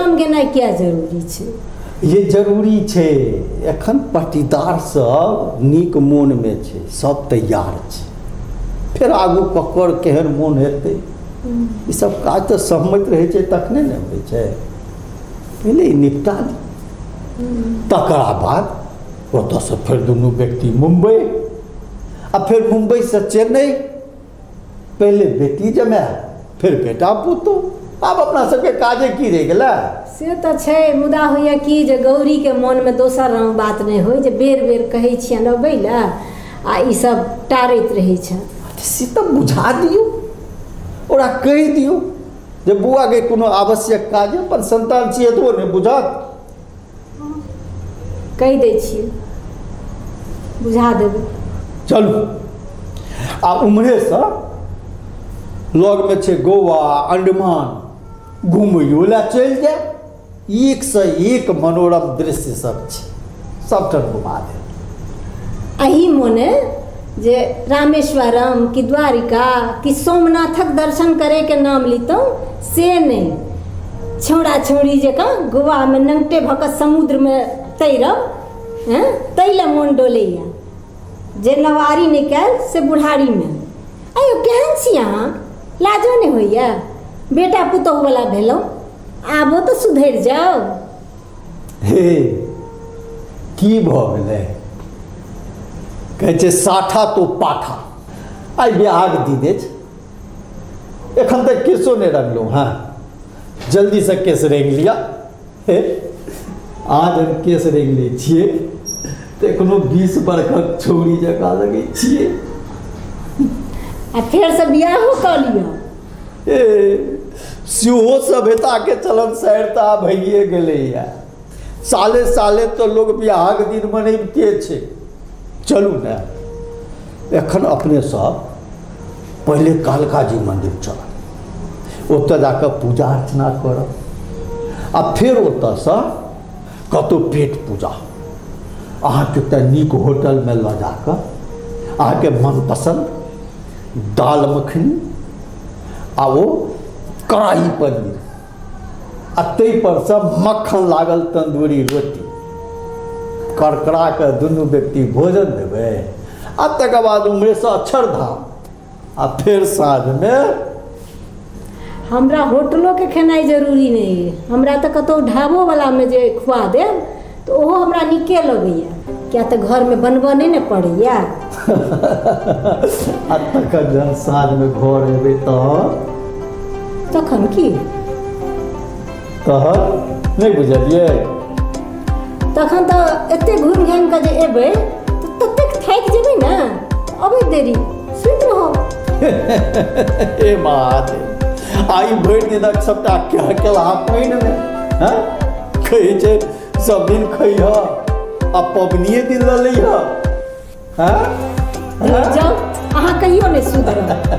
गाम गेनाइ किया जरूरी छै? ये जरूरी छै। एखन पटीदार सब नीक मोनमे छै, सब तैयार छै। फेर आगू ककर केहन मोन हेतै, ई सब काज तऽ सहमत रहै छै तखने ने होइ छै। पहिले ई निपटा ली, तकरा बाद ओतऽसँ फेर दुनू व्यक्ति मुम्बई, आ फेर मुम्बईसँ चेन्नई। पहिले बेटी जमाय, फेर बेटा पुतोह। आब अपना सबके काजे की रहि गेलै? से तऽ छै, मुदा होइए कि जे गौरीके मोनमे दोसर रंग बात नहि होइ जे बेर बेर कहै छियनि अबै लए आ ई सब टारैत रहै छथि। से तऽ बुझा दियौ, ओकरा कहि दियौ जे बौआके कोनो आवश्यक काज अपन संतान छियै एतबो नहि बुझत? कहि दै छियै, बुझा देबै। चलू, आ उम्हरेसँ लगमे छै गोवा, अंडमान, घुमैयो लए चलि जाय। एकसँ एक मनोरम दृश्य सब छै, सबठाम घुमा देब। एही मोने जे रामेश्वरम कि द्वारिका कि सोमनाथक दर्शन करैके नाम लितहुँ, से नहि, छौड़ा छौड़ी जकाँ गोवामे नङ्गटे भऽ कऽ समुद्रमे तैरब, हँ, ताहि लए मोन डोलैए जे नवारी नहि कयल से बुढ़ारीमे। आइयो केहन छी अहाँ? लाजो नहि होइए? बेटा पुतोहुवला भेलहुँ, आबो तऽ सुधरि जाउ। हे, की भऽ गेलै? कहै छै साठा तो पाठा। आइ बियाहक दिन अछि, एखन तक केशो नहि रंगलहुँ हँ। जल्दीसँ केश रंगि लिअ। हे, अहाँ जब केश रंगि लै छियै तऽ एखनो 20 बरखक छौड़ी जकाँ लगै छियै। आ फेरसँ बियाहो कऽ लिअ। ए, सेहो सभ्यताके चलन सैरता भइए गेलैए। साले साले तऽ लोक बियाहक दिन मनैबते छै। चलू ने, एखन अपने सब पहिले कालकाजी मन्दिर चलब, ओतऽ जाकऽ पूजा अर्चना करब आ फेर ओतऽसँ कतहु पेट पूजा अहाँके एकटा नीक होटलमे लऽ जाकऽ अहाँके मनपसन्द दाल मखनी आ ओ कढ़ाही पनीर आ ताहिपरसँ मक्खन लागल तन्दूरी रोटी करकरा कऽ दुनू व्यक्ति भोजन देबै आ तकर बाद उम्हरेसँ अक्षरधाम आ फेर साँझमे। हमरा होटलोके खेनाइ जरूरी नहि अइ। हमरा तऽ कतहु ढाबोवलामे जे खुआ देब तऽ ओहो हमरा नीके लगैए, किया तऽ घरमे बनबऽ नहि ने पड़ैए। आ तखन जहन साँझमे घर एबै तहन? तखन की? तहन नहि बुझलियै? तखन तऽ एते घुमि घामि कऽ जे एबै तऽ ततेक थाकि जेबै ने, अबैत देरी सुति रहब। हे महादेव, आइ भरि दिनक सबटा केलहा पानिमे। हँ, कहै छै सब दिन खैह आ पबनिए दिन लऽ लैह। हँ। जाउ, अहाँ कहियो नहि सुधरब।